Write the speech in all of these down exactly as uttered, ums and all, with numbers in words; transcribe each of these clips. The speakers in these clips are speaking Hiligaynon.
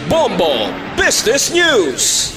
Bombo Business News.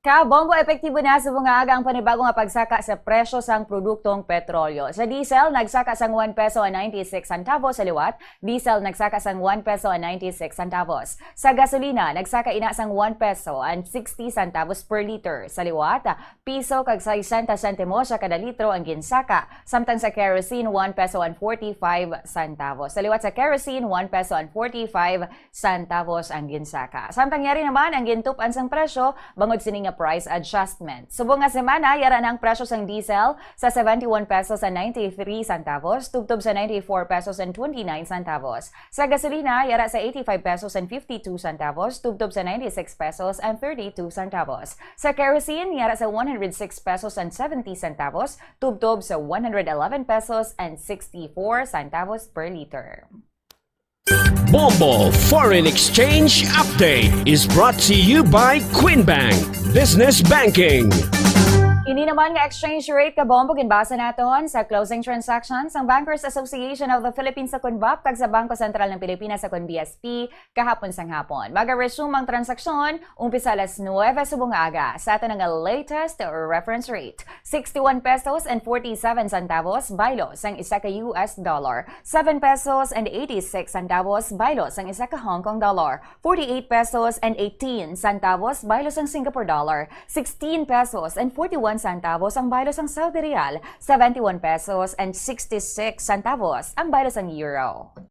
Ka Bombo, epektibo na subong nga aga ang panibago nga pagsaka sa presyo sang produktong petrolyo. Sa diesel, nagsaka sang one peso and ninety-six centavos sa liwat. Diesel nagsaka sang one peso and ninety-six centavos. Sa gasolina, nagsaka ina sang one peso and sixty centavos per liter. Sa liwat, piso kag sesenta sentimos sa kada litro ang ginsaka. Samtang sa kerosene, one peso and forty-five centavos. Sa liwat sa kerosene, one peso and forty-five centavos ang ginsaka. Samtang yari naman ang gintup-an sang presyo bangod sini nga price adjustment. Subong nga semana, yara na ang presyo sang diesel sa seventy-one pesos and ninety-three centavos, tubtob sa ninety-four pesos and twenty-nine centavos. Sa gasolina, yara sa eighty-five pesos and fifty-two centavos, tubtob sa ninety-six pesos and thirty-two centavos. Sa kerosene, yara sa one hundred six pesos and seventy centavos, tubtob sa one hundred eleven pesos and sixty-four centavos per liter. Bombo Foreign Exchange Update is brought to you by Queen Bank Business Banking. Ini naman nga exchange rate, Ka Bombo, ginbasa naton sa closing transactions sang Bankers Association of the Philippines sa kun bap kag sa Bangko Sentral ng Pilipinas sa kun B S P kahapon sang hapon. Maga-resume ang transaksyon umpisa alas nuwebe subong nga aga. Sa aton nga latest reference rate, sixty-one pesos and forty-seven centavos baylo sang isa ka U S dollar, seven pesos and eighty-six centavos baylo sang isa ka Hong Kong dollar, forty-eight pesos and eighteen centavos baylo sang Singapore dollar, sixteen pesos and forty-one centavos ang baylo sang Saudi rial, seventy-one pesos and sixty-six centavos ang baylo sang euro.